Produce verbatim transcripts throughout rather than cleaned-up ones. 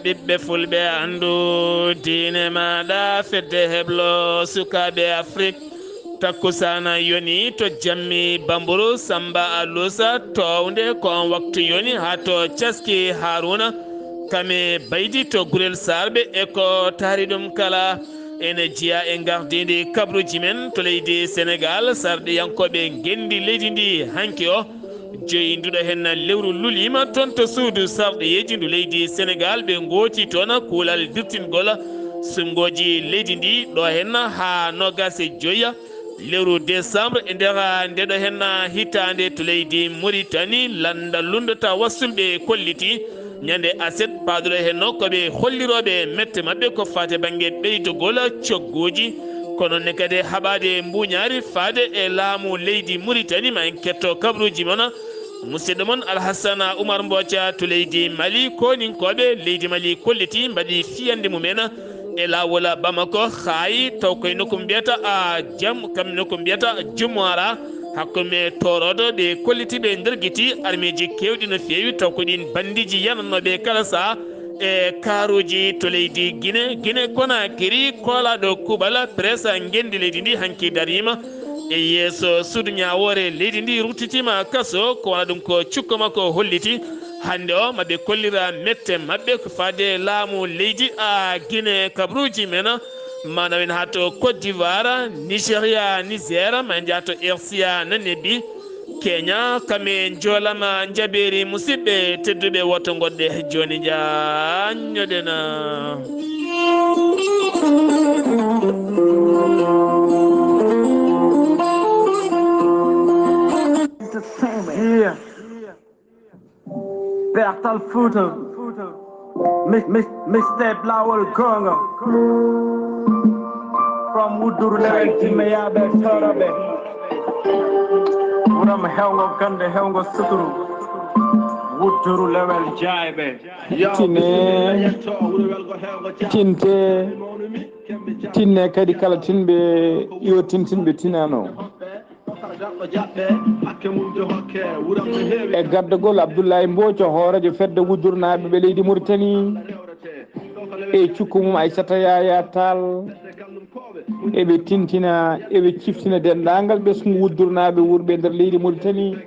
Ɓiɓɓe fulɓe, anndu diine maaɗa, fedde heblo sukaaɓe Afrik. Takkusaana yoni to Jammi Bamburu, Samba Alusa, toownde ko on waktu yoni haa to Caski Haruna, Kame Baydi to Gurel Sarɓe e ko taari ɗum kala. Ene jeyaa e ngardiindi kabruuji men to leydi Senegaal, sarɗiyankooɓe ngenndi leydi ndi hanki o. Joyi nduɗo henna lewru luliima toon to suudu sarɗiyeeji ndu leydi Senegaal, ɓe ngooti toon kuulal dirtingol sunngooji leydi ndi ɗo henna haa noogaas e joya lewru décembre e nder ndeɗo henna hitaande to leydi Mauritanie. Lannda lunndata wassulɓe kolliti ñande aset paaduɗo henno ko ɓe hollirooɓe mette maɓɓe ko faati bannge ɓeydogol cogguuji. Kono ne kadi haɓaade mbuuñaari faade e laamu leydi Mauritanie. Ma en ketto kabruuji mon. Musidɗo mon Alhassana Oumar Mboca to leydi Mali, koninkooɓe leydi Mali kolliti mbaɗi fiyande mumen e laawol Bamako, Xaayi, taw koye nokku mbiyata a jam, kam nokku mbiyata Jumwara, hakkunde tooroodo ɓe kolliti ɓe nder giti armeeji keewɗi no feewi, taw ko ɗin bandiiji yananooɓe kala saha e kaaruuji to leydi Gine, Gine Konakiri, koolaaɗo kuuɓal presse ngenndi leydi ndi hanki dariima e yeeso suudu ñaawoore leydi ndi, ruttitiima kaso. Ko wona ɗum ko cukko makko holliti. Hannde o maɓe kollira mette maɓɓe ko faade laamu leydi a Gine kabruuji men, maanaam en haa to Côte d'Ivoire, Nigeria, Niger, ma en njaha to R C A Nanebi, Kenya. Kame njoolama njabeeri musidɓe tedduɓe woto ngonɗe jooni njaanñoɗen. Entertainment. Yeah. Bertal Fuuta. Mixtape Laawol Goonga. From Wudduru Lewel Timmeyaaɓe Tooroɓe. Wuram hewngo gannde hewngo suturu. Wudduru Lewel Jaayɓe. Tine, tinte, tinne kadi kala tinɓe, yo tintinɓe tinano. E gardagol Abdoulaye Mbooco, hooreejo fedde wuddurnaaɓe ɓe leydi Mauritanie, e cukko mum Aissata Yaya Tall, eɓe tintina, eɓe ciftina denndaangal ɓesngu wuddurnaaɓe wurɓe nder leydi Mauritanie.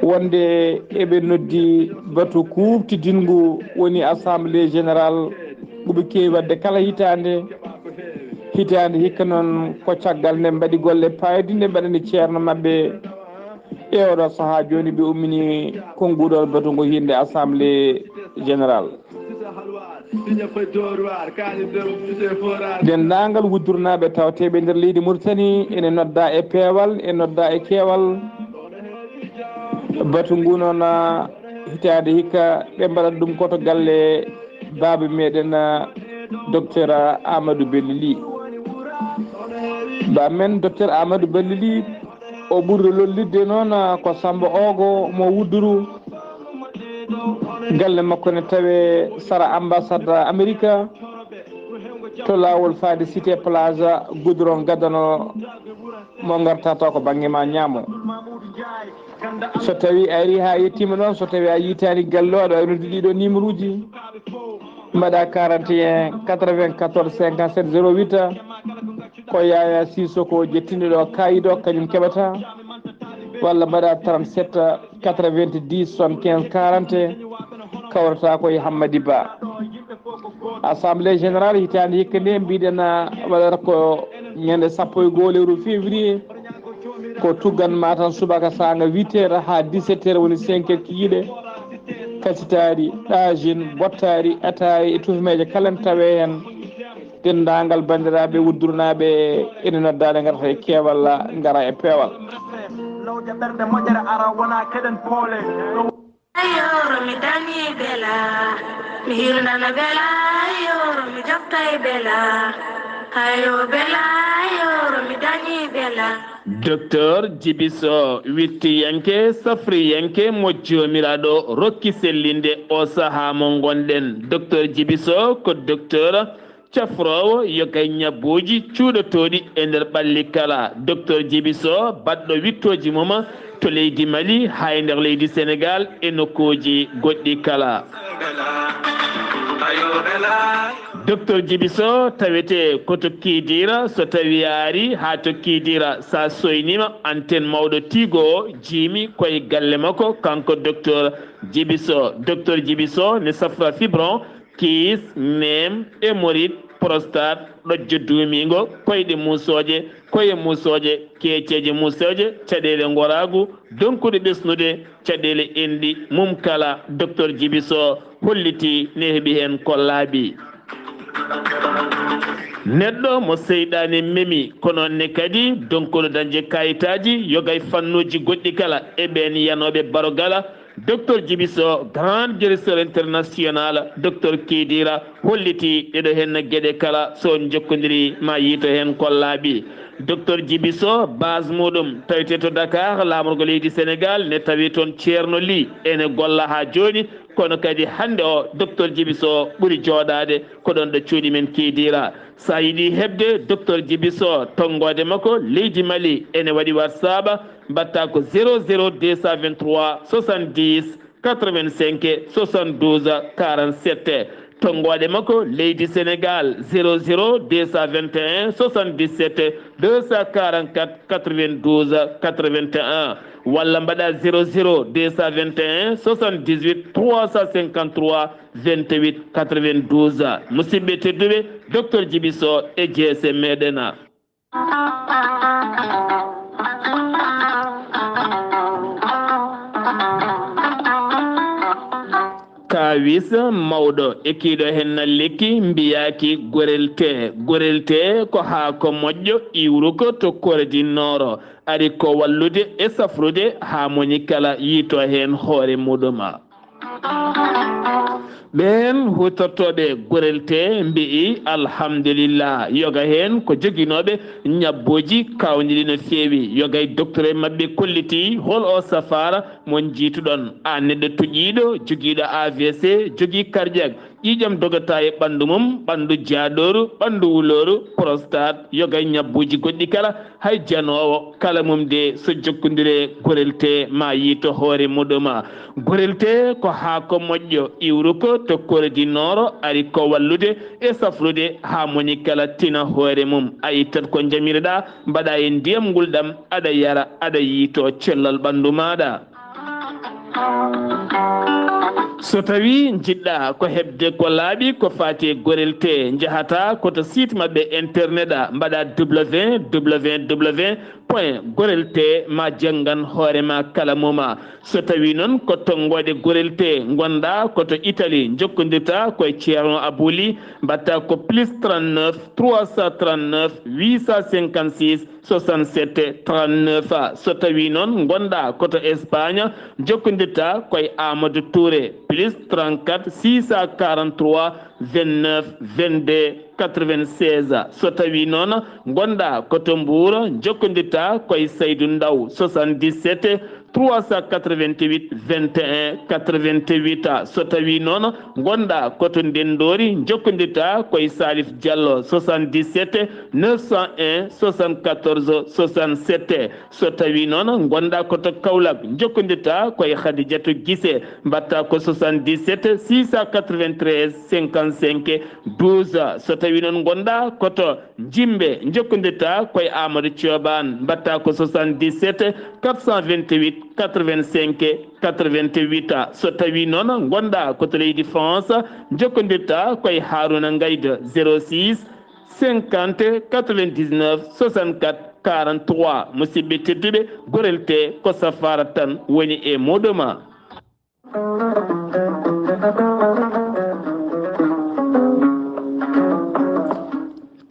Wonde eɓe noddi batu kuuɓtidinngu, woni assemblée générale, ngu ɓe keewi waɗde kala hitaande. Hitaande hikka noon, ko caggal nde mbaɗi golle paayɗinɗe mbaɗani ceerno maɓɓe e oɗo sahaa jooni, ɓe ummini konnguɗo batu ngu hiinde assemblée générale. Denndaangal wuddurnaaɓe tawteeɓe nder leydi Mauritanie ene nodda e peewal, e nodda e keewal. Batu ngu noon, hitaande hikka, ɓe mbaɗat ɗum ko to galle baaba meɗen, docteur Amadou Belli Ly. Ba men, docteur Amadou Belli Ly, o ɓurɗo lollidde noon ko Samba Ogo mo Wudduru. Galle makko ne tawe sara ambassade Amerika, to laawol faade Cité Plaza, goudron gadano mo ngartata ko bannge ma ñaamo. So tawi a ari haa yettiima ɗoon, so tawi a yiitaani galle o, aɗa waɗi noddude ɗiɗo numéro uji, mbaɗa quarante et un quatre-vingt-quatorze cinquante-sept zéro huit, ko Yaya Sissoko jettinɗo ɗo kaayido, kañum keɓata, walla mbaɗa trente-sept quatre-vingt-dix soixante-quinze quarante, kawrata ko e Hammadi Ba. Assemblée générale hitaande hikka nde mbiɗen, ah, waɗata ko ñande sappo e goo lewru février, ko tuggan ma tan subaka saanga huit heures haa dix-sept heures, woni cinq heures kikiiɗe. Kasitaari, ɗaajin, bottaari, ataari e tufmeeje kala ne tawee heen. Denndaangal banndiraaɓe wuddurnaaɓe ene noddaade ngarata e keewal, ngara e peewal. Lawƴa ɓerɗe moƴƴere ara wona keɗen poole. Yoro mi dañi bela, mi hirnana bela, yoro mi jokkay bela. Hayo bela, yoro mi dañi bela. Docteur Djibiso, wittiyanke, safriyanke mo Joomiraaɗo rokki sellinde o sahaa mo ngonɗen. Docteur Djibiso ko docteur cafroowo yo kay ñabbooji cuuɗotooɗi e nder ɓalli kala. Docteur Djibiso, baɗɗo wittooji mum to leydi Mali, haa e nder leydi Senegaal e nokkuuji goɗɗi kala. Docteur Djiby Sow tawete ko to Kidira, so tawi a ari haa to Kidira, sa soynima antenne mawɗo Tigo o, jiimi koye galle makko, kanko Docteur Djiby Sow. Docteur Djiby Sow ne safra fibron, kiis, neem, hémorroïde, prostate, ɗojjo duumiingo, koyɗe muusooje, koye muusooje, keeceeje muusooje, caɗeele ngoraagu, donkude ɓesnude, caɗeele enɗi mum kala. Docteur Djiby Sow holliti ne heɓi heen ko laaɓi. Neɗɗo mo seyɗaane memi, kono ne kadi donkuɗo dañde kayitaaji, yogay fannuuji goɗɗi kala e ɓeen yanooɓe barogala, Docteur Djiby Sow, grand guérisseur international, Docteur Kidira, holliti ɗeɗo heen geɗe kala, so on njokkondiri ma yiito heen ko laaɓi. Docteur Djiby Sow, base muɗum tawete to Dakar, laamorgo leydi Sénégal, ne tawi toon Ceerno Ly, ene golla haa jooni, kono kadi hannde o, Docteur Djiby Sow ɓuri jooɗaade ko ɗoon ɗo cuuɗi men Kidira. So a yiɗi heɓde Docteur Djiby Sow, tonngoode makko leydi Mali, ene waɗi WhatsApp, mbaɗta ko zéro zéro deux cent vingt-trois soixante-dix quatre-vingt-cinq soixante-douze quarante-sept. Tonngoode makko leydi Sénégal, zéro zéro deux cent vingt et un soixante-dix-sept deux cent quarante-quatre quatre-vingt-douze quatre-vingt-un, walla mbaɗa zéro zéro deux cent vingt et un soixante-dix-huit trois cent cinquante-trois vingt-huit quatre-vingt-douze. Musidɓe tedduɓe, Docteur Djiby Sow e J S M meɗen. Kaawis mawɗo e kiiɗo heen na lekki mbiyaaki gorelte. Gorelte ko haako moƴƴo iwruko to Kordi Nooro. Ari ko wallude e safrude haa moni kala yiito heen hoore muɗum. Ɓeen huutortooɓe gorelte mbi'i alhamdulillah, yoga heen ko joginooɓe ñabbuuji kaawniɗi no feewi. Yogay docteur e maɓɓe kolliti hol o safaara mo njiituɗon. Aan neɗɗo tuƴiiɗo, jogiiɗo A V C, jogii cardiaque, ƴiiƴam dogata e ɓanndu mum, ɓanndu jaaɗooru, ɓanndu wulooru, prostate, yoga e ñabbuuji goɗɗi kala, hay janoowo kala mum de so jokkondire gorelte ma yiito hoore muɗum. Gorelte ko haako moƴƴo iwruko to Kordi Nooro, ari ko wallude e safrude haa moni kala tina hoore mum. A ittat ko njamireɗaa, mbaɗa e ndiyam ngulɗam, aɗa yara, aɗa yiito cellal ɓanndu maaɗa. So tawi njiɗɗa ko heɓde ko laaɓi ko faati e gorelte, njahata ko to site maɓɓe internet a, mbaɗa www point gorelte ma janngan hoore ma kala moma. So tawi noon ko tonngoode gorelte ngonɗa ko to Italie, njokkondirta koye Ceerno Abou Ly, mbaɗta ko plus trente-neuf trois cent trente-neuf huit cent cinquante-six soixante-sept trente-neuf. So tawi noon ngonɗa ko to Espagne, njokkondirta koye Amadou Touré, plus trente-quatre six cent quarante-trois vingt-neuf vingt-deux quatre-vingt-seize. So tawi noon ngonɗa ko to Mbour, njokkondirta koye Saydou Ndaw, soixante-dix-sept trois cent quatre-vingt-huit vingt et un quatre-vingt-huit. So tawi noon ngonɗa ko to Ndenndori, njokkondirta koye Salif Diallo, soixante-dix-sept neuf cent un soixante-quatorze soixante-sept. So tawi noon ngonɗa ko to Kaolack, njokkondirta koye Khadidiatou Guissé, mbaɗta ko soixante-dix-sept six cent quatre-vingt-treize cinquante-cinq douze. So tawi noon ngonɗa ko to Jimbe, njokkondirta koye Amadou Thioban, mbaɗta ko soixante-dix-sept quatre cent vingt-huit quatre-vingt-cinq quatre-vingt-huit. So tawi noon ngonɗa ko to leydi France, njokkondirta koye Harouna Ngaïda, zéro six cinquante quatre-vingt-dix-neuf soixante-quatre quarante-trois. Musidɓe tedduɓe, gorelte ko safaara tan woni e muɗum.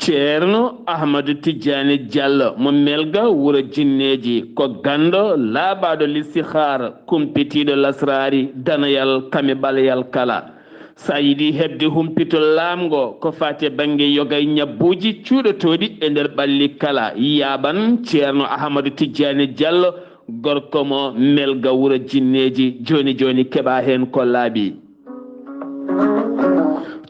Ceerno Ahmadu Tijjaani Jallo mo Melga wuro Jinneeji, ko ganndo laaɓaaɗo listihaar, kumpitiiɗo lasraari, danayal kame ɓaleyal kala. So a yiɗi heɓde humpito laamngo ko faati e bannge yoga e ñabbuuji cuuɗotooɗi e nder ɓalli kala, yaaɓan Ceerno Ahmadu Tijjaani Jallo, gorko mo Melga wuro Jinneeji. Jooni jooni keɓa heen ko laaɓi.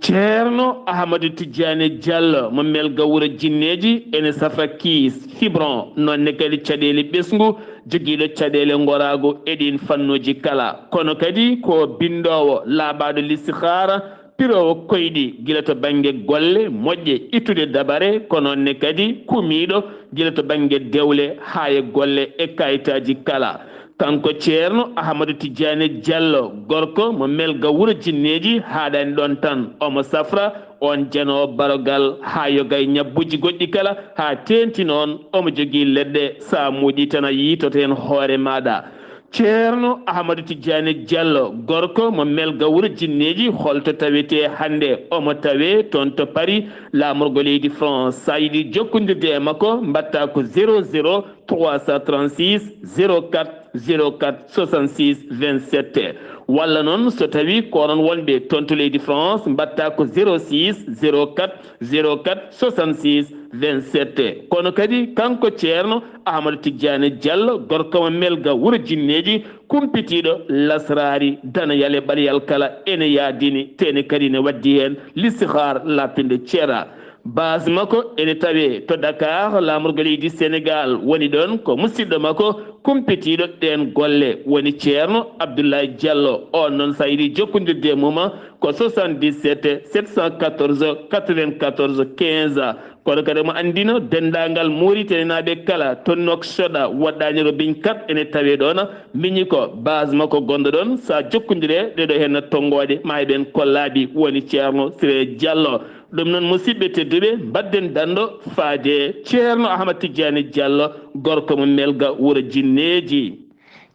Ceerno Ahmadu Tijjaani Jallo mo Melga wuro Jinneeji ene safra kiis, fibron, noon ne kadi caɗeele ɓesngu, jogiiɗo caɗeele ngoraagu e ɗiin fannuuji kala. Kono kadi ko binndoowo, laaɓaaɗo listihaara, Piroowo koyɗi gila to bannge golle moƴƴe ittude dabare, ko noon ne kadi kumiiɗo gila to bannge dewle haa e golle e kayitaaji kala. Kanko Ceerno Ahamadu Tijjaani Jallo, gorko mo Melga Wuro Jinneeji, haaɗaani ɗoon tan, omo safra oon janoowo barogal haa yoga e ñabbuuji goɗɗi kala, haa teeŋti noon omo jogii leɗɗe, so a muuƴii tan a yiytoto heen hoore maaɗa. Ceerno Ahamadu Tijjaani Jallo, gorko mo Melga Wuro Jinneeji, holto tawetee hannde? Omo tawee toon to Paris, laamorgo leydi France. So a yiɗi jokkondirde e makko, mbaɗtaa ko zéro zéro trois cent trente-six zéro quatre zéro quatre soixante-six vingt-sept. Walla noon, so tawii ko onon wonɓe toon to leydi France, mbaɗtaa ko zéro six zéro quatre zéro quatre soixante-six vingt-sept. Kono kadi, kanko Ceerno Ahamadu Tijjaani Jallo, gorko mo Melga Wuro Jinneeji, kumpitiiɗo lasraari, danayal e ɓaleyal kala, ene yaadini, te ene kadi ne waddi heen listihaar laaɓtunde ceera. Base makko ene tawee to Dakar, laamorgo leydi Senegaal woni ɗoon, ko musidɗo makko kumpitiiɗo ɗeen golle, woni Ceerno Abdoulaye Diallo. Oon noon, so a yiɗi jokkondirde e mum, ko soixante-dix-sept sept cent quatorze quatre-vingt-quatorze quinze. Kono kadi omo anndina denndaangal Muritaninaaɓe kala to Nouakchott, woɗɗaani Robin Kat ene tawee ɗoon, miñi ko base makko gonɗo ɗoon. So a jokkondire ɗeɗo heen tonngooɗe, ma heɓen ko laaɓi, woni Ceerno Siré Diallo. Ɗum noon, musidɓe tedduɓe, mbaɗden danndo faade Ceerno Ahmad Tijjaani Diallo, gorko mo Melga Wuro Jinneeji.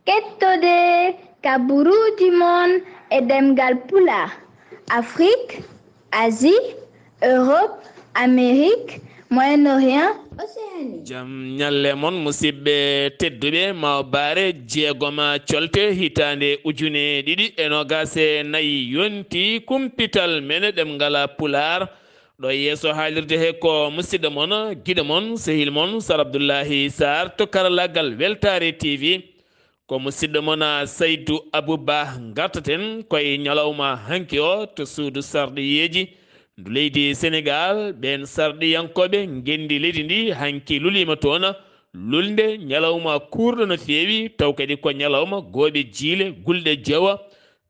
Kettode kaburuuji mon e ɗemngal Pulaar, Afrik, Asie, Europe, Amérique, Moyen-Orient, Océanie. Jam ñalle mon, musidɓe tedduɓe, Mawbaare jeegoma colte hitaande ujune ɗiɗi e noogaas e nayi yonti kumpital men ɗemngal Pulaar. Ɗo yeeso haalirde he ko musidɗo mon, giɗo mon, sehil mon, Sar Abdullahi Sarr to karallaagal Weltaare T V. Ko musidɗo mon, Saydu Abu Ba, ngartaten koye ñalawma hanki o to suudu sarɗiyeeji ndu leydi Senegaal. Ɓeen sarɗiyankooɓe ngenndi leydi ndi hanki luliima toon lulnde, ñalawma kuurɗo no feewi, taw kadi ko ñalawma gooɓe jiile, gulɗe jeewa.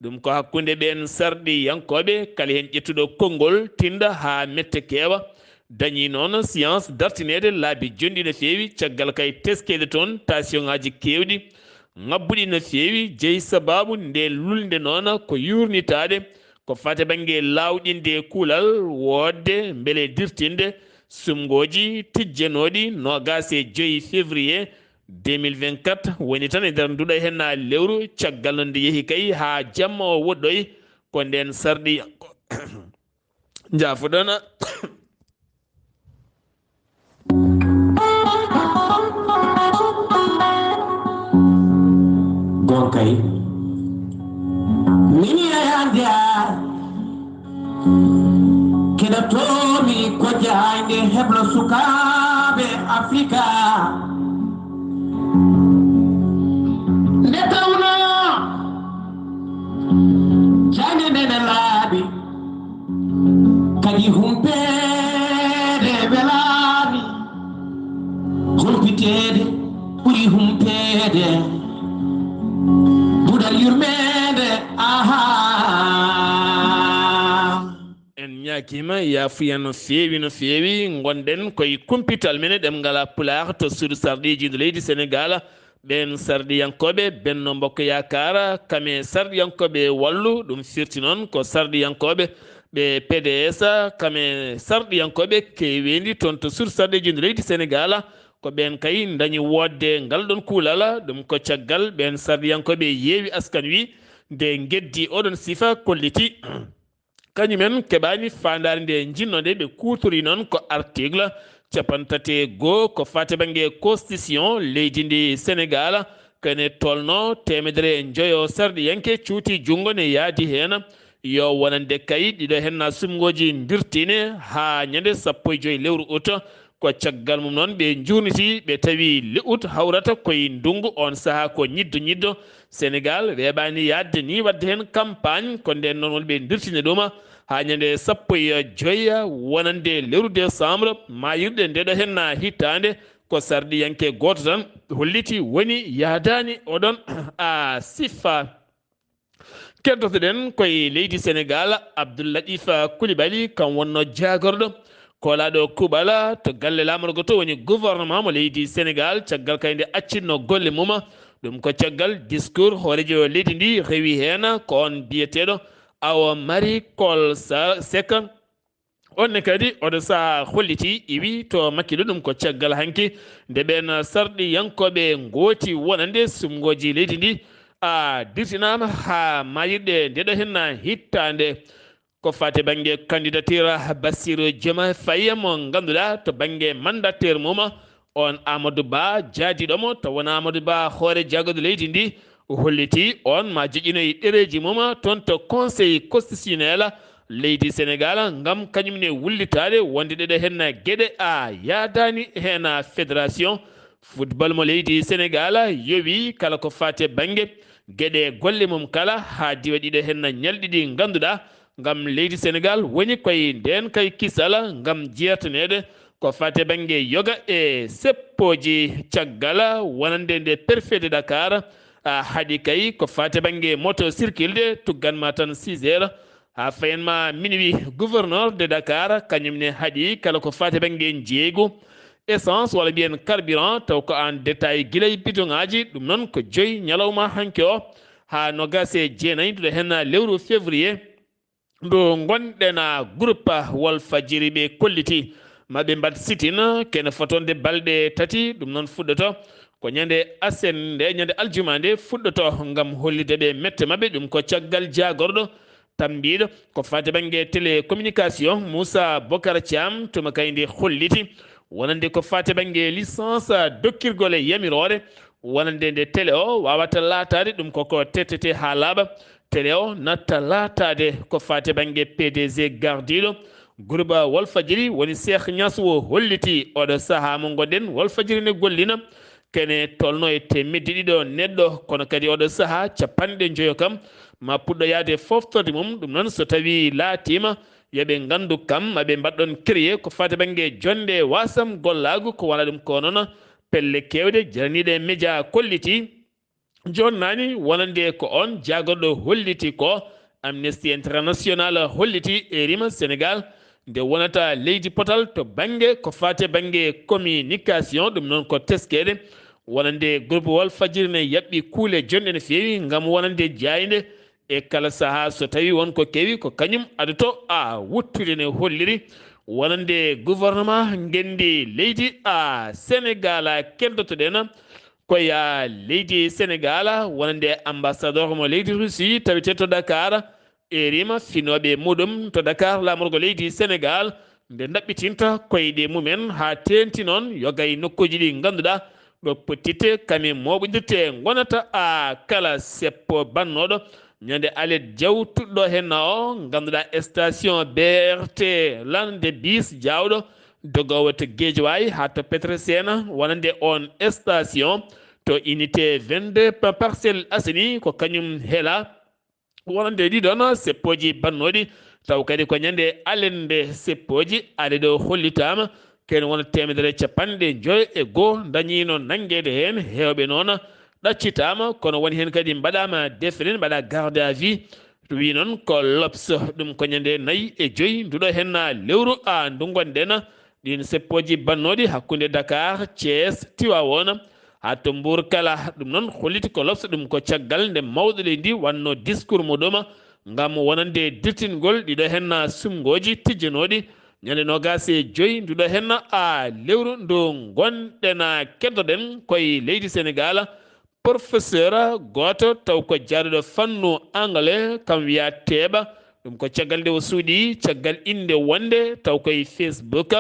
Ɗum ko hakkunde ɓeen sarɗiyankooɓe, kala heen ƴettuɗo konngol tinda haa mette keewa, dañi noon science dartineede laabi jonɗi no feewi, caggal kay teskeede toon tension ŋaaji keewɗi, ŋabbuɗi no feewi, jeyi sabaabu nde lulnde noon ko yuurnitaade, ko fate bannge laawɗinde kuulal, woodde mbele dirtinde sumngooji tijjanooɗi noogaas e joy février deux mille vingt-quatre, woni tan e nder nduɗo heen lewru, caggal no nde yehi kay haa jamma o woɗɗoy, ko ndeen sarɗi njaafoɗon. Gonkay. Mini ayande ar. Keɗotoomi ko jaayde heblo sukaaɓe Afrika. Nde tawnoo jaayde nde ne laaɓi, kadi humpeede welaani, humpiteede ɓuri humpeede, duɗal yurmeende, ahaa. En ñaagiima yaafuya no feewi, no feewi. Ngonɗen koye kumpital men e ɗemngal Pulaar to suudu sarɗiiji ndu leydi Senegaal. Ɓeen sarɗiyankooɓe Benno Mbokk Yaakaar, kame sarɗiyankooɓe Wallu, ɗum firti noon ko sarɗiyankooɓe ɓe P D S, kame sarɗiyankooɓe keeweendi toon to suudu sarɗiiji ndu leydi Senegaal, ko ɓeen kay ndañi woodde ngal ɗoon kuulal. Ɗum ko caggal ɓeen sarɗiyankooɓe Yeewi Askan Wi, nde ngeddii oɗon sifa kolliti kañumen keɓaani faandaare nde njinnoo nde. Ɓe kuutori noon ko article cappanɗe tati e goo ko faati bannge constitution leydi ndi Senegaal, ko ene tolnoo teemedere e njoyo sarɗiyanke cuuti junngo ne yaadi heen. Yo wonande kay ɗiɗo heen sumngooji ndirtiine haa ñande sappo e joy lewru ut. Ko caggal mum noon ɓe njuurniti, ɓe tawi le ut hawrata koye ndunngu, oon sahaa ko ñiddo ñiddo. Senegaal weeɓaani yaajde nii waɗde heen campagne, ko ndeen noon woni ɓe ndirtini ɗum haa ñande sappo e joy wonande lewru décembre maayirɗe ndeɗo heen hitaande. Ko sarɗiyanke gooto tan holliti woni yahdaani oɗon a sifa. Keddotoɗen koye leydi Senegal, Abdoul Latif Coulibaly, kam wonno jaagorɗo koolaaɗo kuuɓal to galle laamorgo to, woni gouvernement mo leydi Senegal, caggal kay nde accinno golle mum. Ɗum ko caggal discours hooreejo leydi ndi rewi heen, ko on biyeteeɗo Awa Marie Coll Sa-, Seck. On ne kadi oɗo sahaa holliti iwi to Makkilu, ɗum ko caggal hanki nde ɓeen sarɗiyankooɓe ngooti wonande sumngooji leydi ndi a dirtinaama haa maayirɗe ndeɗo henna hittaande. Ko faati bannge candidature Bassirou Diomaye Faye mo ngannduɗaa to bannge mandataire mum, on Amadou Ba jaadiɗo mo, to won Amadou Ba hoore jaggude leydi ndi, holliti on ma joƴƴinoy ɗereeji mum toon to Conseil constitutionnel leydi Senegal ngam kañum ne wullitaade wonde ɗeɗo henna geɗe a yaadaani heen. Fédération football mo leydi Senegal yowi kala ko faati bannge geɗe golle mum kala haa diwa ɗiɗo henna ñalɗi ɗi ngannduɗaa ngam leydi Senegal woni koye ndeen kay kisal ngam jeertaneede ko faati bannge yoga e seppooji caggal wonande nde préfet de Dakar, a, haɗi kay ko faati bannge moto circulde tugganma tan six heures haa fayanma minuit. Gouverneur de Dakar kañum ne haɗi kala ko faati bannge njeeygu essence walla mbiyen carburant taw ko en détail gila e bidoŋaaji, ɗum noon ko joyi ñalawma hanki o haa noogaas e jeenayi nduɗo henna lewru février. Ndu ngonɗen a groupe Walfadjiri ɓe kolliti maɓe mbaɗ sitin kene fotonde balɗe tati, ɗum noon fuɗɗoto ko ñande asen nde, ñande aljuma nde fuɗɗoto ngam hollitde ɓe mette maɓɓe, ɗum ko caggal jaagorɗo tambiiɗo ko faati bannge télécommunication Moussa Bocar Thiam tuma kay nde holliti wonande ko faati bannge licence dokkirgol e yamiroore wonande nde télé o waawata laataade, ɗum koko tettete haa laaɓa. Télé o natta laataade ko faati bannge P D G gardiiɗo groupe Walfadjiri woni Cheikh Niass o holliti oɗo sahaa mo ngonɗen Walfadjiri ne gollina kene tolno e teemedde ɗiɗo neɗɗo, kono kadi oɗo sahaa capanɗe njoyo kam ma puɗɗo yaade foftorde mum. Ɗum noon so tawii laatiima yo ɓe nganndu kam ma ɓe mbaɗɗon créé ko faati bannge jonnde wasam gollaagu ko wala ɗum ko noon pelle keewɗe jaraniiɗe e média kolliti. Jooni naani wonande ko on jaagorɗo holliti ko Amnesty International holliti e rima Senegal nde wonata leydi potal to bannge ko faati bannge communication, ɗum noon ko teskeede wonande groupe Walfadjiri ne yaɓɓi kuule jonɗe no feewi ngam wonande jaaynde e kala sahaa so tawii won ko kewi ko kañum adoto a wuttude ne holliri wonande gouvernement ngenndi leydi a Senegal a keddotoɗen. Ko ya leydi Senegal wonande ambassadeur mo leydi Russie tawete to Dakar e rima finooɓe muɗum to Dakar laamorgo leydi Senegal nde ɗaɓɓitinta koyɗe mumen haa teenti noon yoga e nokkuuji ɗi ngannduɗaa ɗo pottitte kame mooɓondirte ngonata a kala seppo bannooɗo ñande alet jaw tuɗɗo henna o ngannduɗaa station B R T lande bis jaawɗo dogoowo to Guédiawaye haa to Petersen wonande on station to unité vingt-deux pa Parcelles Assainies ko kañum hela wonande ɗiɗon seppooji bannooɗi taw kadi ko ñande alende seppooji ale ɗo hollitaama ken wona teemedere capanɗe joyo e goo dañiino nanngeede heen heewɓe noon ɗaccitaama kono woni heen kadi mbaɗaama deferen mbaɗa garde à vue. Wi noon ko L'Obs, ɗum ko ñande nayi e joyi nduɗo henna lewru a ndu ngonɗen ɗin seppooji bannooɗi hakkunde Dakar, Thiès, Tivaouane haa to Mbour kala. Ɗum noon holliti ko L'Obs, ɗum ko caggal nde mawɗo leydi ndi wanno discours muɗum ngam wonande dirtingol ɗiɗo henna sumngooji tijjanooɗi ñande noogaas e joyi nduɗo henna a lewru ndu ngonɗen. Keddoɗen koye leydi Senegal. Professeur gooto taw ko jaaduɗo fannu anglais kam wiya teeɓa ɗum ko caggal nde o suuɗi caggal innde wonde taw koye Facebook.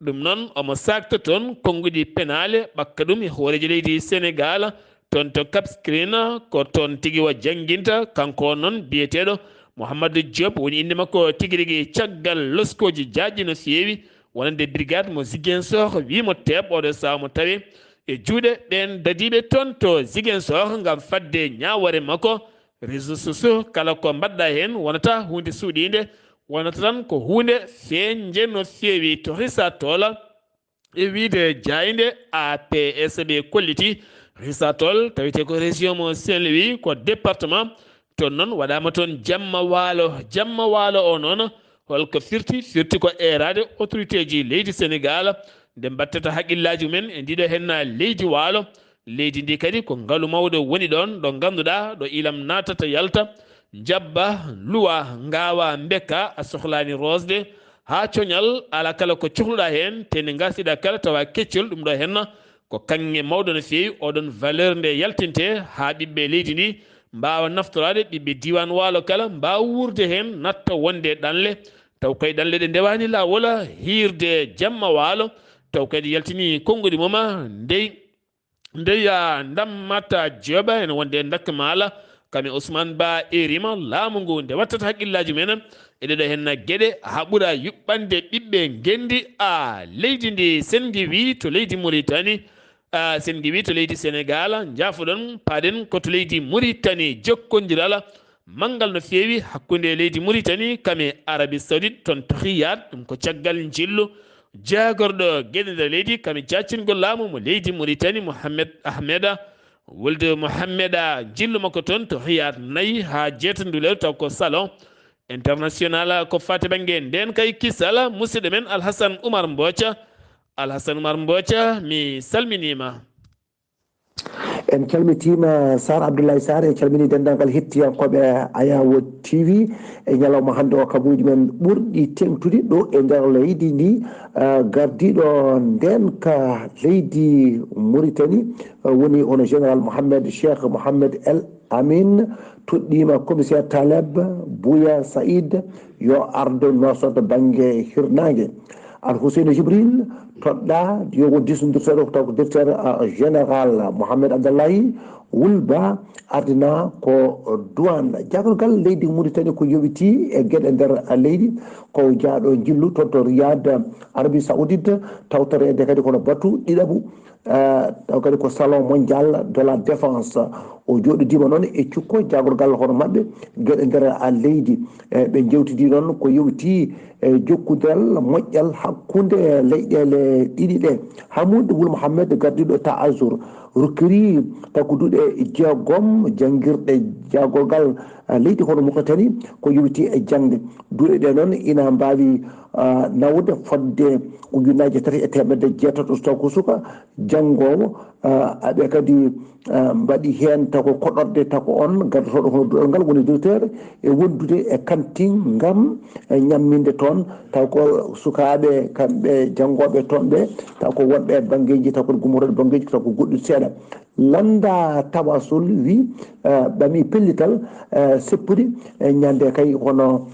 Ɗum noon omo saakta toon konnguɗi penaale ɓakka ɗum e hooreejo leydi Senegal toon to Cap Skirring, ko toon tigi o jannginta kanko noon biyeteeɗo Mouhamadou Diop woni innde makko tigi rigi. Caggal loskooji jaajɗi no feewi wonande brigade mo Ziguinchor wii mo teeɓ oɗo sahaa mo tawe e juuɗe ɓeen dadiiɓe toon to Ziguinchor ngam fadde ñaawoore makko. Réseaux sociaux kala ko mbaɗɗa heen wonata huunde suuɗiinde, wonata tan ko huunde feeñnde no feewi to Richard Toll. E wiyde jaaynde A P S ɓe kolliti Richard Toll tawetee ko région mo Saint-Louis ko département Toon noon waɗaama toon jamma waalo. Jamma waalo o noon, holko firti? Firti ko eeraade autorité ji leydi Senegaal, nde mbattata haqqillaaji mumen e ndiɗo henna leydi waalo. Leydi ndi kadi ko ngalu mawɗo woni ɗoon, ɗo ngannduɗaa, ɗo ilam naatata yalta, njabba, luwa, ngaawa, mbekka, a sohlaani roosde haa coñal, ala kala ko cohluɗaa heen, te nde ngarsiɗaa kala tawa keccol, ɗum ɗo henna ko kaŋŋe mawɗo no feewi. Oɗon valeur nde yaltinte haa ɓiɓɓe leydi ndi mbaawa naftoraade, ɓiɓɓe diiwaan waalo kala mbaawa wuurde heen, natta wonde ɗanle, taw koye ɗanle ɗe ndewaani laawol, hiirde jamma waalo, taw kadi yaltini konnguɗi mum, ndey, ndeya ndam mata jooɓa ene wonde ndakka maala, kam e Ousmane Ba erima laamu ngu nde wattata haqqillaaji mumen e ɗeɗo henna geɗe, haa ɓura yuɓɓande ɓiɓɓe ngenndi a leydi ndi. Sen ngi wi to leydi Mauritanie, a, sen ngi wi to leydi Senegaal, njaafoɗon, paaɗen ko to leydi Mauritanie, jokkondiral manngal no feewi hakkunde leydi Mauritanie kam e Arabie Saoudite, toon to Riyad, ɗum ko caggal njillu jaagorɗo geɗe nder leydi kam e jaccingol laamu mo leydi Mauritanie, Mohamed Ahmeda Wulde Mohammeda, njillu makko toon to Riyad, nayi haa jeetati ndu lewru, taw ko salon international ko fati bannge ndeen kay kisal. Musidɗo men Alhasan Umar Mboca, Alhasan Umar Mboca, mi salminiima. En calmitiima Sar Abdoulaye Sar, en calmini denndaangal hettiyankooɓe Ayawo T V. E ñalawma hannde o, kabuuji men ɓurɗi teeŋtude ɗo e nder leydi ndi, ah, gardiiɗo ndeenka leydi Mauritanie, ah, woni hono général Mohamed Cheikh Mohamed El Amin, toɗɗiima commissaire Taleb Bouya Saïd yo ardo Nouakchott bannge hirnaange. Al Hussein Jibril toɗɗaa yo won diisondirteeɗo, taw ko directeur, ah, général Mohamed Abdallahi Wulba, ardina ko douane. Jaagorgal leydi Mauritanie ko yowitii e geɗe nder leydi, ko jaaɗo njillu toon to Riyad, Arabie Saoudite, tawtoreede kadi kono batu ɗiɗaɓu, ah, taw kadi ko salon mondial de la défense. O jooɗodiima noon e cukko jaagorgal hono maɓɓe geɗe nder leydi. Eh, ɓe njewtidii noon ko yowitii e jokkondiral moƴƴal hakkunde leyɗeele ɗiɗi ɗe. Hamoud Wul Mohamed, gardiiɗo Ta'azur, rokkiri takkuduɗe jeegom janngirɗe jaagorgal, ah, leydi hono Mauritanie ko yowitii e jaŋde. Duɗe ɗe noon ina mbaawi, ah, nawde fodde ujunnaaje tati e teemedde jeetato so taw ko suka janngoowo, ah, aɓe kadi, ah, mbaɗi heen tako koɗorɗe tako on gaddotooɗo hono duɗal ngal woni directeur e wondude e kantin ngam, eh, ñamminde toon, taw ko sukaaɓe kamɓe janngooɓe toon ɓe, taw ko wonɓe e banngeeji, taw ko gummotooɓe banngeeji, taw ko goɗɗum seeɗa. Lannda Tawasul wi, eh, ɓami pellital, eh, seppude, eh, ñande kay hono,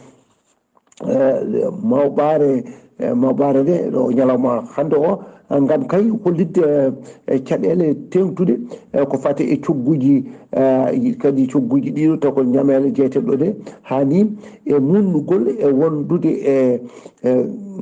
eh, mawɓaare, eh, mawɓaare nde ɗo ñalawma hannde o, ngam kay hollitde, eh, caɗeele teeŋtuɗe, eh, ko fati e cogguuji, eh, kadi cogguuji ɗiɗo taw ko ñameele jeeteɗo ɗe hani e munnugol e wondude e, e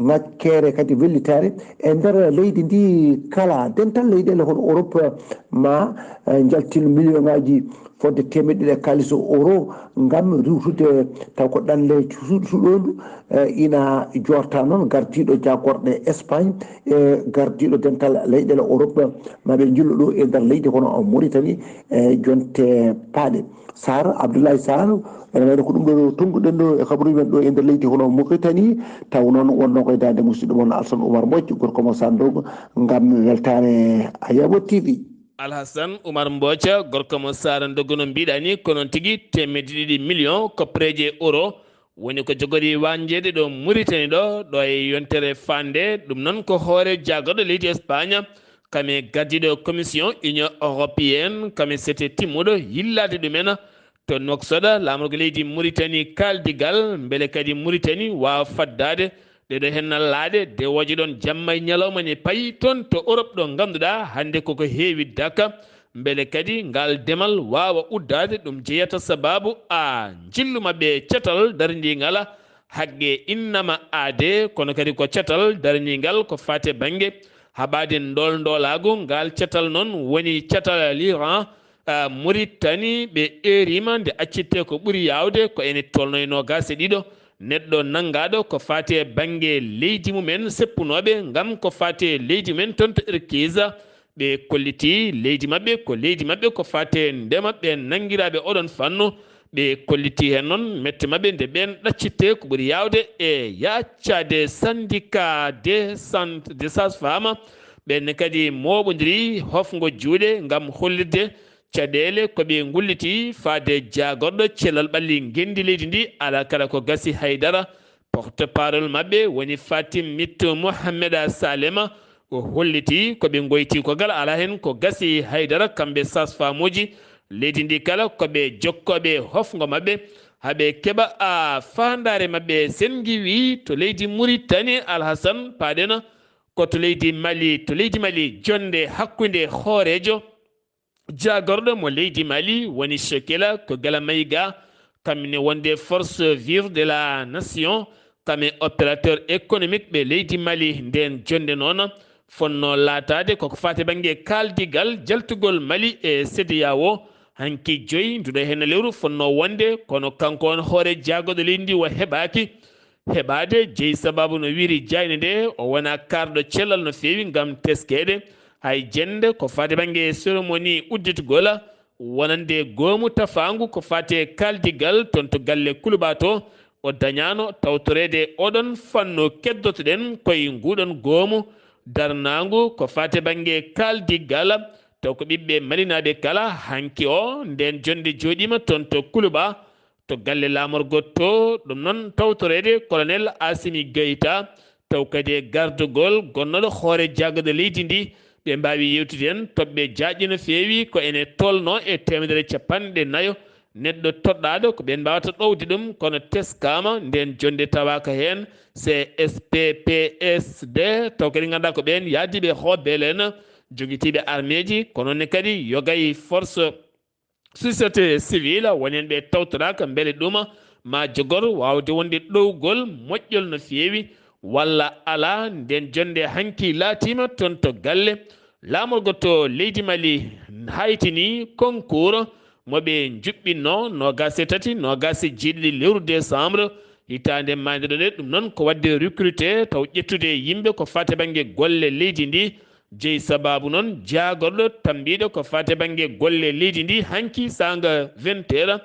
ŋakkere kadi wellitaare e nder leydi ndi kala. Dental leyɗeele hono Europe ma, eh, njaltin million ngaji fodde teemeɗɗe ɗiɗi e kaalis euro ngam riwtude taw ko ɗanle suuɗ-, suuɗoondu, eh, ina joorta noon gardiiɗo jaagorɗe Espagne e gardiiɗo dental leyɗeele Europe, ma ɓe njillu ɗo e nder leydi hono Mauritanie e jonte paaɗe. Sar, Abdoulaye Sar, ene wayno ko ɗum ɗo tonnguɗen ɗo e kabaruuji men ɗo e nder leydi hono Mauritanie, taw noon wonno koye daande musidɗo mon Alsan Oumar Mbodj, gorko mo Sandogo, ngam weltaare Ayabo T V. Alhasan Umar Mboca, gorko mo Sara Ndogo, no mbiɗa ni, ko noon tigi, teemedde ɗiɗi million ko preje euro woni ko jogori wanjeede ɗo Mauritanie ɗo, ɗo e yontere fande. Ɗum noon ko hoore jaagorɗo leydi Espagne, kam e gardiiɗo commission Union Européenne, kam e sete timmuɗo yillaade ɗumen to Nouakchott, laamorgo leydi Mauritanie kaaldigal, mbele kadi Mauritanie waawa faddaade ɗeɗo hennal laaɗe dewooje ɗon jamma e ñalawma ne payi toon to Europe ɗo ngannduɗaa hannde koko heewi daka, mbele kadi ngal demal waawa uddaade. Ɗum jeyata sabaabu a njillu maɓɓe catal darndiingal haqqe innama aade, kono kadi ko catal darndiingal ko faati e bannge haɓaade ndool ndoolaagu. Ngal catal noon woni catal Iran, ah, Mauritanie, ɓe eeriima nde accittee ko ɓuri yaawde ko ene tolno e noogaas e ɗiɗo neɗɗo nanngaaɗo ko faati e bannge leydi mumen seppunooɓe ngam ko faati e leydi mumen toon to Irkiza. Ɓe kollitii leydi maɓɓe ko leydi maɓɓe ko faati e ndema, ɓe nanngiraaɓe oɗon fannu. Ɓe kolliti heen noon mette maɓɓe nde ɓeen ɗaccitte ko ɓuri yaawde e yaaccaade syndicat des sant-, des sages-femmes. Ɓeen ne kadi mooɓondiri hofngo juuɗe ngam hollirde caɗeele ko ɓe ngulliti faade jaagorɗo cellal ɓalli ngenndi leydi ndi, alaa kala ko gasi hay dara. Porte-parole maɓɓe woni Fatim Mit Mohamed Salema, o holliti ko ɓe ngoyti ko ngal alaa heen ko gasi hay dara, kamɓe sages-femmes uji leydi ndi kala ko ɓe jokkooɓe hofngo maɓɓe, haa ɓe keɓa a faandaare maɓɓe. Sen ngiwi to leydi Muritani, Alhasan Paɗena, ko to leydi Mali, to leydi Mali, jonnde hakkunde hooreejo jaagorɗo mo leydi Mali woni Shekela ko Gala Maïga, kam ne wonde Force Vive de la Nation, kam e opérateur économique ɓe leydi Mali. Ndeen jonnde noon fotnoo laataade koko faati bannge kaaldigal jaltugol Mali e CEDEAO. Hanki joyi nduɗo heen lewru fotnoo wonde, kono kanko on hoore jaagorɗo leydi ndi o heɓaaki heɓaade. Jeyi sabaabu no wiyri jaaynde nde, o wona kaarɗo cellal no feewi ngam teskeede. Hay jennde ko faati bannge cérémonie udditgol wonande goomu tafaangu ko faati e kaaldigal toon to galle Kuluba to, o dañaano tawtoreede oɗon fannu keddotoɗen koye nguɗon goomu darnaangu ko faati bannge kaaldigal. Taw ko ɓiɓɓe malinaaɓe kala hanki o ndeen jonnde jooɗiima toon to Kuluba, to galle laamorgo to, ɗum noon tawtoreede Colonel Assimi Goïta, taw kadi e gardagol gonnooɗo hoore jaagorɗo leydi ndi. Ɓe mbaawi yewtude heen toɓɓe jaajɗe no feewi, ko ene tolnoo e teemedere e capanɗe nayo neɗɗo toɗɗaaɗo, ko ɓeen mbaawata ɗowde ɗum, kono teskaama ndeen jonnde tawaaka heen. C S P P S D, taw kadi ngannduɗaa ko ɓeen yahdiiɓe hooɓe leen, jogitiiɓe armeeji, kono ne kadi yogay force société civile, woni heen ɓe tawtoraaka mbele ɗum ma jogor waawde wonde ɗowgol moƴƴol no feewi walla alaa. Ndeen jonnde hanki laatiima toon to galle laamorgo to leydi Mali, haytini concours mo ɓe njuɓɓinnoo noogaas e tati, noogaas e jeeɗiɗi lewru décembre hitaande maayde ɗo nde. Ɗum noon ko waɗde recruté taw ƴettude yimɓe ko faati bannge golle leydi ndi. Jeyi sabaabu noon jaagorɗo tammbiiɗo ko faati bannge golle leydi ndi hanki saanga vingt heures,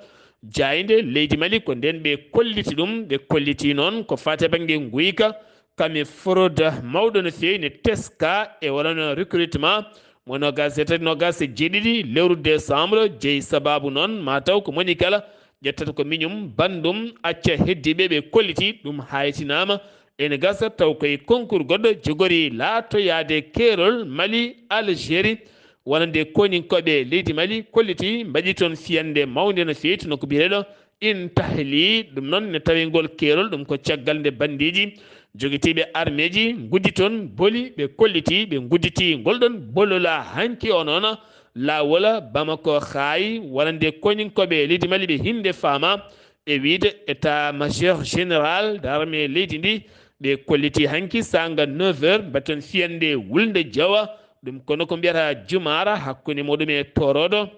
jaaynde leydi Mali ko ndeen ɓe kolliti ɗum. Ɓe kolliti noon ko faati bannge nguyka, kam e fraude mawɗo no feewi ne teska e wonano recrutement mo noogaas e tati, noogaas e jeeɗiɗi lewru décembre. Jeyi sabaabu noon ma taw ko moni kala ƴettata ko miñum banndum acca heddiiɓe ɓe kolliti ɗum haytinaama. Ene gasa taw koye concours goɗɗo jogori laatoyaade keerol Mali, Algérie, wonande koninkooɓe leydi Mali kolliti mbaɗi toon fiyannde mawnde no feewi no ko biyeteeɗo Intahli. Ɗum noon ne tawi ngol keerol ɗum ko caggal nde banndiiji jogitiiɓe armeeji nguddi toon boli, ɓe kolliti ɓe ngudditi ngol ɗon bolola hanki o noon laawol Bamako Xaay wonande koninkooɓe leydi Mali ɓe hinde faama e wiyde état major général d'armée leydi ndi. Ɓe kolliti hanki saanga neuf heures mbaɗten fiyannde wulnde jawa, ɗum kono ko mbiyata jumaara hakkunde muɗum e toorooɗo.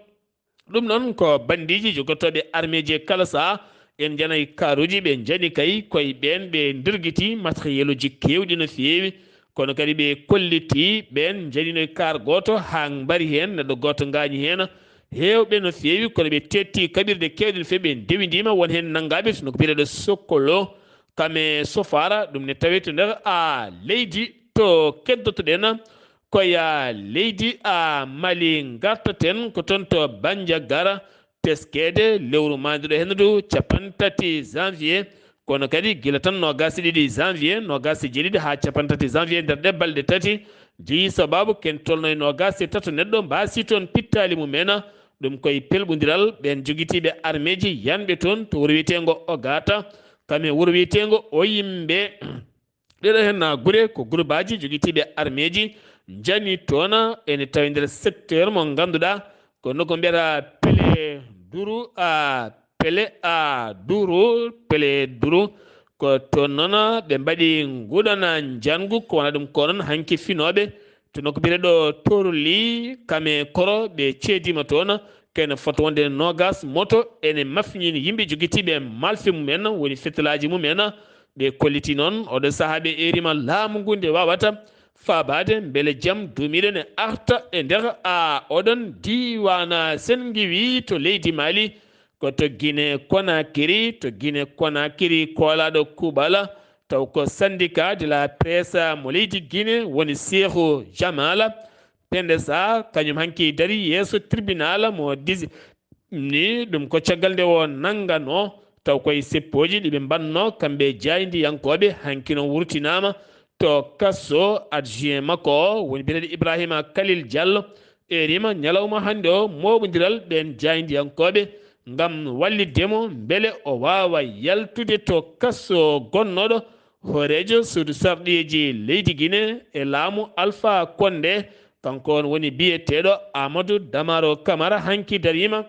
Ɗum noon ko banndiiji jogotooɓe armeeji e kala saha en njanay kaaruuji ɓe njani kay koye ɓeen ɓe ndirgiti matériel uji keewɗi no feewi. Kono kadi ɓe kolliti ɓeen njanino e kaar gooto haa mbari heen neɗɗo gooto ngaañi heen. Heewɓe no feewi kono ɓe teetti kaɓirɗe keewɗe no feewi ɓe ndewindiima won heen nanngaaɓe no ko biyeteeɗo Sokolo kame Sofara ɗum ne tawee to nder a leydi to keddotoɗen koye leydi a Mali. Ngartaten ko toon to Bandiagara teskeede lewru maayduɗo heen ndu capanɗe tati janvier, kono kadi gila tan noogaas e ɗiɗi janvier, noogaas e jeeɗiɗi haa capanɗe tati janvier nder ɗe balɗe tati jeyi sabaabu ken tolno e noogaas e tato neɗɗo mbaasi toon pittaali mumen. Ɗum koye pelɓondiral ɓeen jogitiiɓe armeeji yanɓe toon to wuro wiyeteengo Ogata, kam e wuro wiyeteengo o yimɓe ɗeɗo heen gure ko groupe aji jogitiiɓe armeeji njani toon ene tawi nder secteur mo ngannduɗaa ko nokku mbiyata Pele Duru, a Pele a Duru, Pele Duru. Ko toon noon ɓe mbaɗi nguɗan njanngu ko wona ɗum ko noon hanki finooɓe to nokku biyeteeɗo Torli kame Koro ɓe ceediima toon. Kene fota wonde noogaas moto ene mafñini yimɓe jogitiiɓe malfe mumen woni fetelaaji mumen. Ɓe kolliti noon oɗo sahaa ɓe eeriima laamu ngu nde waawata faabaade mbele jam duumiiɗo ne arta e nder a oɗon diiwaan. Sen ngiwi to leydi Mali Ko to Guinée Conakry, to Guinée Conakry, koolaaɗo kuuɓal, taw ko syndicat de la presse mo leydi Guinée woni Seexu Jamala Pendesa, kañum hanki dari yeeso tribunal mo disi ni ɗum ko caggal nde o nannganoo, taw koye seppooji ɗi ɓe mbaɗnoo kamɓe jaayndiyankooɓe, hanki noon wurtinaama to kaso. Adjoint makko o woni biyeteeɗo Ibrahima Khalil Diallo, eerima ñalawma hannde o mooɓondiral ɓeen jaayndiyankooɓe ngam wallitde mo mbele o waawa yaltude to kaso gonnooɗo hooreejo suudu sarɗiyeeji leydi Guinée e laamu Alpha Condé. Kanko on woni biyeteeɗo Amadou Damaro Camara, hanki dariima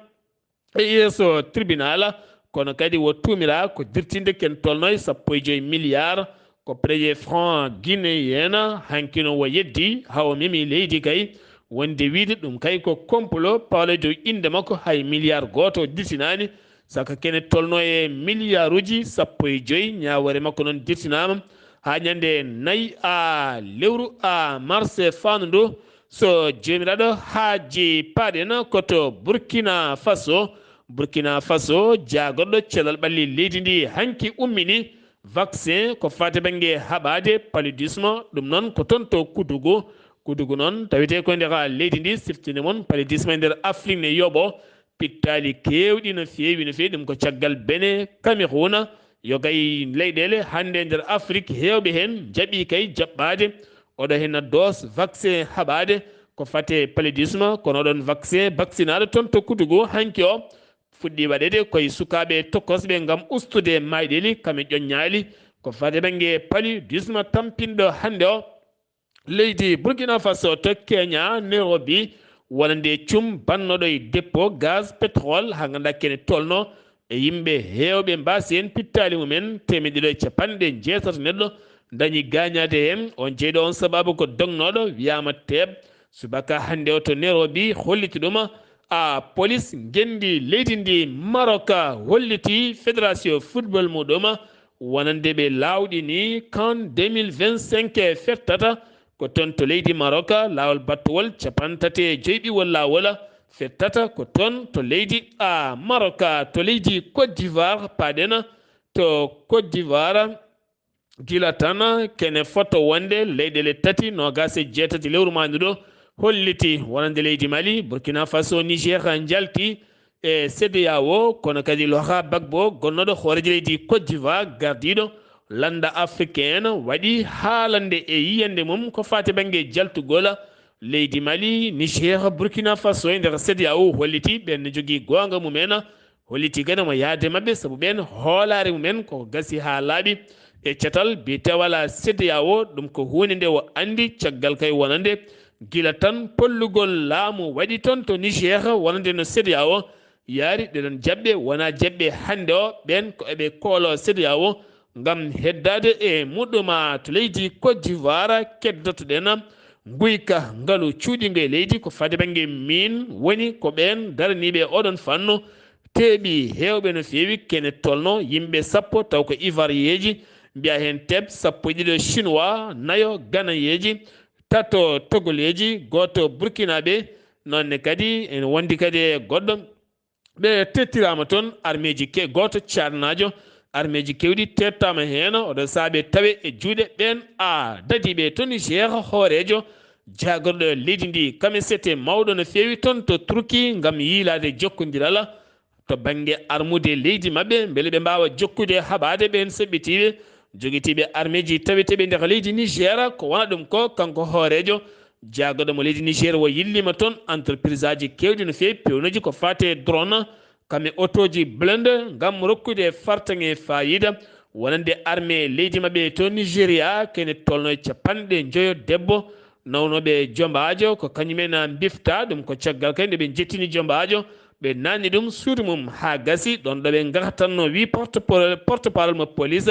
e yeeso tribunal, kono kadi o tuumiraa ko dirtinde ken tolno e sappo e joyi milliard, ko près de franc guinéen. Hanki noon o yeddi haa o memi leydi kay, wonde wiyde ɗum kay ko complot, paale dow innde makko, hay milliard gooto o dirtinaani, saka kene tolno e milliarduuji sappo e joyi. Ñaawoore makko noon dirtinaama haa ñande nayi a lewru a mars faandu ndu. So Joomiraaɗo haaji, paaɗen ko to Burkina Faso. Burkina Faso, jaagorɗo cellal ɓalli leydi ndi hanki ummini vaccin ko faati bannge haɓaade paludisme, ɗum noon ko toon to Kudugu. Kudugu noon tawetee ko e nder leydi ndi, siftinde mon paludisme e nder Afrik ne yoɓo pittaali keewɗi no feewi, no feewi. Ɗum ko caggal Benin, Cameroun, yo kay leyɗeele hannde e nder Afrik heewɓe heen njaɓi kay jaɓɓaade oɗo heen dose vaccin haɓaade ko fate paludisme. Kono oɗon vaccin vaccinaaɗo toon to Kudugu hanki o fuɗɗi waɗeede koye sukaaɓe tokosɓe ngam ustude mayɗeeli kame ƴoññaali ko fate bannge paludisme tampinɗo hannde o leydi Burkina Faso to Kenya, Nairobi, wonande cum bannooɗo e dépôt gaz, pétrole, haa ngannduɗaa kene tolno e yimɓe heewɓe mbaasi heen pittaali mumen, teemeɗɗe ɗiɗi e capanɗe jeetati neɗɗo dañi gaañaade heen. On jeyɗo on sababu ko dognooɗo, wiyaama Teeb, subaka hannde o to Nairobi, holliti ɗum a police ngenndi leydi ndi Maroc, holliti fédération football muɗum wonande ɓe laawɗini CAN deux mille vingt-cinq fettata ko toon to leydi Maroc, laawol battowol cappanɗe tati e joyɓiwol laawol fettata ko toon to leydi a Maroc. To leydi Côte d'Ivoire, paaɗen to Côte d'Ivoire, gila tan kene foto wonde leyɗeele tati, noogaas e jeetati lewru maaydu ɗo, holliti wonande leydi Mali, Burkina Faso, Niger njalti e CEDEAO, kono kadi Laurent Gbagbo, gonnooɗo hooreejo leydi Côte d'Ivoire, gardiiɗo lannda africain, waɗi haalande e yiyannde mum ko faati bannge jaltugol leydi Mali, Niger, Burkina Faso e nder CEDEAO, holliti ɓeen ne jogii goonga mumen, holliti kadi mo yahde maɓɓe, sabu ɓeen hoolaare mumen koko gasi haa laaɓi e catal biyetewal CEDEAO. Ɗum ko huunde nde o anndi caggal kay wonande gila tan pollugol laamu waɗi toon to Niger, wonande no CEDEAO yaari. Ɗeɗon jaɓɓe wonaa jaɓɓe hannde o, ɓeen ko eɓe koolo CEDEAO ngam heddaade e muɗuma to leydi Côte d'Ivoire. Keddoto-ɗen nguyka ngalu cuuɗingo e leydi ko faade bannge miin, woni ko ɓeen daraniiɓe oɗon fannu teeɓi heewɓe no feewi, kene tolno yimɓe sappo taw ko Ivoirienji, mbiya heen Teeb, sappo e ɗiɗo Chinois, nayo Ghanéenji, tato Togoleeji, gooto Burkinaaɓe, noon ne kadi ene wondi kadi e goɗɗo. Ɓe tettiraama toon armeeji ke-, gooto caarnaajo, armeeji keewɗi tettaama heen, oɗo saabe tawe e juuɗe ɓeen a dadiiɓe to Niger, hooreejo jaagorɗo leydi ndi, kame sete mawɗo no feewi toon to Turki ngam yiilaade jokkondiral to bannge armude leydi maɓɓe, mbele ɓe mbaawa jokkude haɓaade ɓeen seɓɓitiiɓe, jogitiiɓe armeeji taweteeɓe nder leydi Niger. Ko wona ɗum ko, kanko hooreejo jaagorɗo mo leydi Niger o yilliima toon entreprise aji keewɗi no feewi, pewnooji ko faati e drone, kame otooji blindé, ngam rokkude fartaŋŋe faayiida wonande armée leydi maɓɓe to Nigeria, kene tolno e capanɗe njoyo debbo nawnooɓe jombaajo, ko kañumen mbifta ɗum. Ko caggal kay nde ɓe njettini jombaajo, ɓe naatni ɗum suudu mum haa gasi, ɗoon ɗo ɓe ngahtanno, wi porte-parole, porte-parole mo police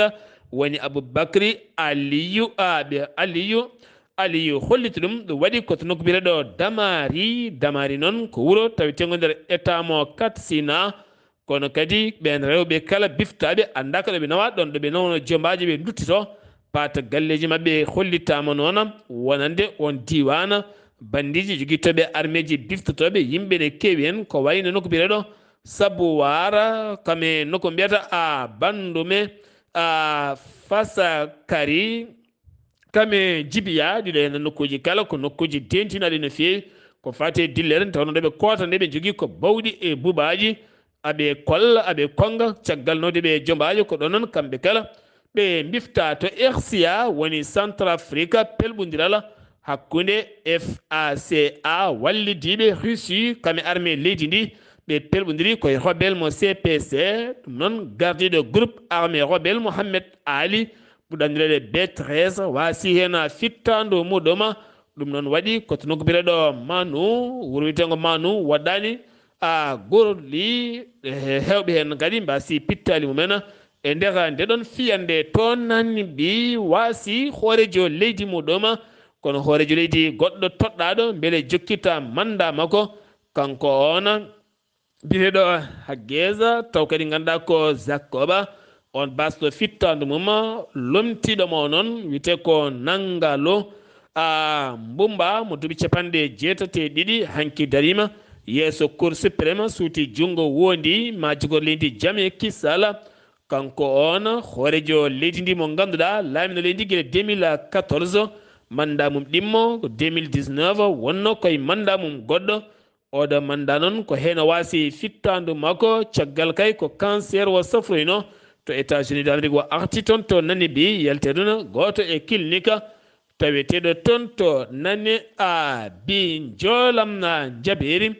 woni Aboubacry Aliyu, a, ɓe Aliyu, Aliyu holliti ɗum. Ɗum waɗi ko to nokku biyeteeɗo Damari. Damari noon ko wuro taweteengo nder état mo Katsina. Kono kadi ɓeen rewɓe kala biftaaɓe anndaa ko ɗo ɓe nawaa, ɗoon ɗo ɓe nawno jombaajo ɓe nduttito. Paata galleeji maɓɓe hollitaama noon wonande oon diiwaan. Bandiiji jogitooɓe armeeji biftotooɓe yimɓe ne keewi heen, ko wayno nokku biyeteeɗo Sabuwara, kame nokku mbiyata a Bandume, a Fasakari, kame Jibiya, ɗiɗo heen nokkuuji kala ko nokkuuji dentinaaɗi no feewi. Ko faati e dillere, nde tawnoo nde ɓe koota nde ɓe njogii ko bawɗi e bubaaji, aɓe kolla, aɓe konnga, caggal nowde ɓe jombaajo, ko ɗoon noon kamɓe kala ɓe mbifta to R C A, woni Centrafrique, pelɓondiral hakkunde F A C A wallidiiɓe Russie, kame armée leydi ndi, ɓe pelɓondiri ko e rebelle mo C P C, ɗum noon gardiiɗo groupe armé rebelle Mohamed Ali, ɓurɗo anndireede B treize, waasi heen fittaandu muɗum. Ɗum noon waɗi ko to nokku biyeteeɗo Manu, wuro wiyeteengo Manu, waɗɗaani a gorli, he-, heewɓe heen kadi mbaasi pittaali mumen. E nder nde ɗoon fiyannde to Namibi waasi hooreejo leydi muɗum, kono hooreejo leydi goɗɗo toɗɗaaɗo mbele jokkita manndaa makko, kanko oon biyeteeɗo Haggeza, taw kadi ngannduɗaa ko Jacoba, oon baasɗo fittaandu mum, lomtiiɗo mo noon, wiyetee ko Nangalo, a Mbumba, mo duuɓi capanɗe jeetati e ɗiɗi, hanki dariima yeeso Cour suprême, suuti junngo woondi, maajugol leydi Jame Kisala. Kanko oon, hooreejo leydi ndi mo ngannduɗaa, laamino leydi gila deux mille quatorze, manndaa mum ɗimmo ko deux mille dix-neuf, wonno koye manndaa mum goɗɗo. Oɗo manndaa noon ko heen o waasi fittaandu makko, caggal kay ko cancer o safroyno to États-Unis d'Amérique, o arti toon to Namibi, yalti aduna, gooto e clinique taweteeɗo toon to Namibi, Njoolam na Jabeeri,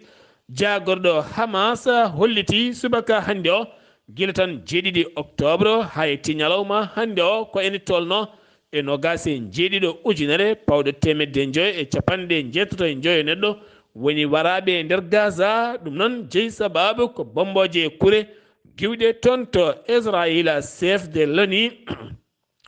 jaagorɗo Hamas, holliti subaka hannde o, gila tan jeeɗiɗi octobre, haa yetti ñalawma hannde o, ko ene tolno e noogaas e jeeɗiɗo ujunere pawɗo teemedde njoyo e capanɗe jeetato e njoyo neɗɗo woni waraaɓe e nder Gaza. Ɗum noon jeyi sabaabu ko bommbooje e kure giwɗe toon to Israayiila. Chef de l'ONU,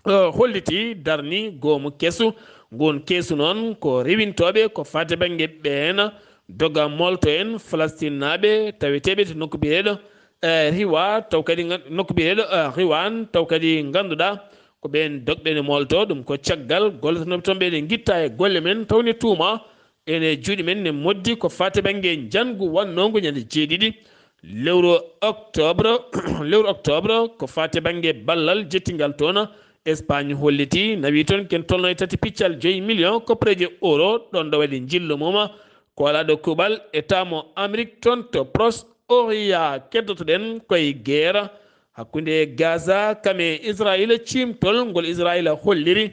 o holliti, darni goomu kesu. Nguun keesu noon ko rewintooɓe ko faati bannge ɓeen doga molto en Falastinnaaɓe taweteeɓe to nokku biyeteeɗo, eh, Riwa, taw kadi ngan-, nokku biyeteeɗo, eh, Riwan, taw kadi ngannduɗaa ko ɓeen dogɓe ne molto. Ɗum ko caggal gollotonooɓe toon ɓe ne ngitta e golle men, tawde tuuma ene juuɗe men ne moddi ko faati bannge njanngu wannoongu ñande jeeɗiɗi lewru octobre, lewru octobre, ko faati bannge ballal jettingal toon. Espagne holliti, nawi toon ken tolno e tati piccal joyi million koppareeje euro, ɗoon ɗo waɗi njillo mum. Ko alaa ɗo kuuɓal e taamo Amérique toon to Proche Orient. Keddoto-ɗen koye geera hakkunde Gaza kam e Israayiila, ciimtol ngol Israayiila holliri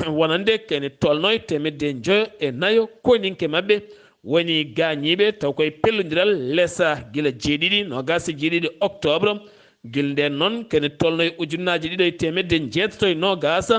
wonande kene tolno e teemedde njoyo e nayo koninke maɓɓe woni gaañiiɓe, taw koye pellondiral lesa gila jeeɗiɗi, noogaas e jeeɗiɗi octobre. Gila ndeen noon kene tolno e ujunnaaje ɗiɗo e teemedde jeetato e noogaas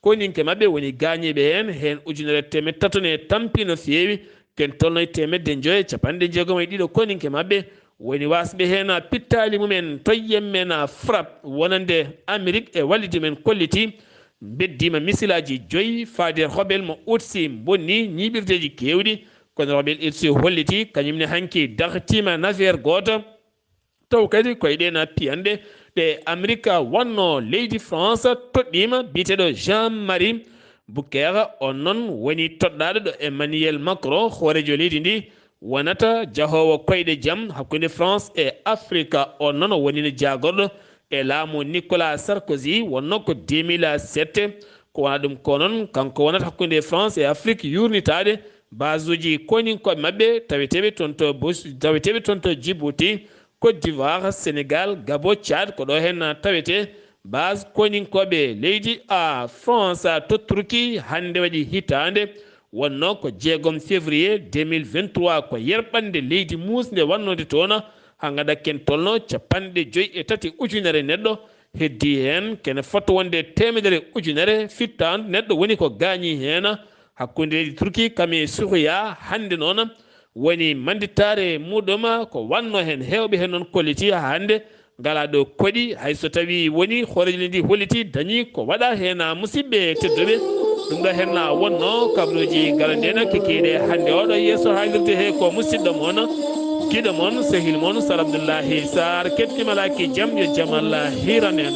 koninke maɓɓe woni gaañiiɓe heen, heen ujunere e teemedde tato ne tampi no feewi. Ken tolno e teemedde njoyo e capanɗe jeegom e ɗiɗo koninke maɓɓe woni waasɓe heen pittaali mumen to Yemen, Frat, wonande Amerik e wallidi men kolliti, mbeddiima misilaaji joyi faade rebelle mo Houthi bonni ñiiɓirdeeji keewɗi. Kono rebelle Houthi holliti kañum ne hanki dartiima navire gooto, taw kadi koye ɗeen piyanɗe ɗe Amerik wanno leydi France toɗɗiima, biyeteeɗo Jean-Marie Bouquer, on noon woni toɗɗaaɗo ɗo Emmanuel Macron, hooreejo leydi ndi, wonata jahoowo koyɗe jam hakkunde France e Afrique. On noon o wonino jaagorɗo e laamu Nicolas Sarkozy, wonno ko deux mille sept. Ko wona ɗum ko noon, kanko wonata hakkunde France e Afrique yuurnitaade baasuuji kooninkooɓe maɓɓe taweteeɓe toon to Bos-, taweteeɓe toon to Djibouti, Côte d'Ivoire, Sénégal, Gabon, Tchad, ko ɗo heen tawetee base kooninkooɓe leydi a France to Turquie. Hannde waɗi hitaande, wonno ko jeegom février deux mille vingt-trois, ko yerɓannde leydi muusnde wannode toon, haa ngannduɗaa ken tolno capanɗe joyi e tati ujunere neɗɗo, heddii heen kene fotto wonde teemedere ujunere fittaandu neɗɗo woni ko gaañii heen. Hakkunde leydi Turquie kam e Suuriya hannde noon woni mandittaare muɗum ko wanno heen, heewɓe heen noon kolliti haa hannde ngalaa ɗo koɗi, hay so tawii woni hooreejo leydi ndi holliti dañii ko waɗa heen. Musidɓe tedduɓe, ɗum ɗo heen wonno kabaruuji galanɗe en kekiiɗe hannde. Oɗo yeeso haalirde he ko musidɗo mon, giɗo mon, sehil mon, Sar Abdullahi Sar. Kettima laaki jam, yo jam Allah hiran en.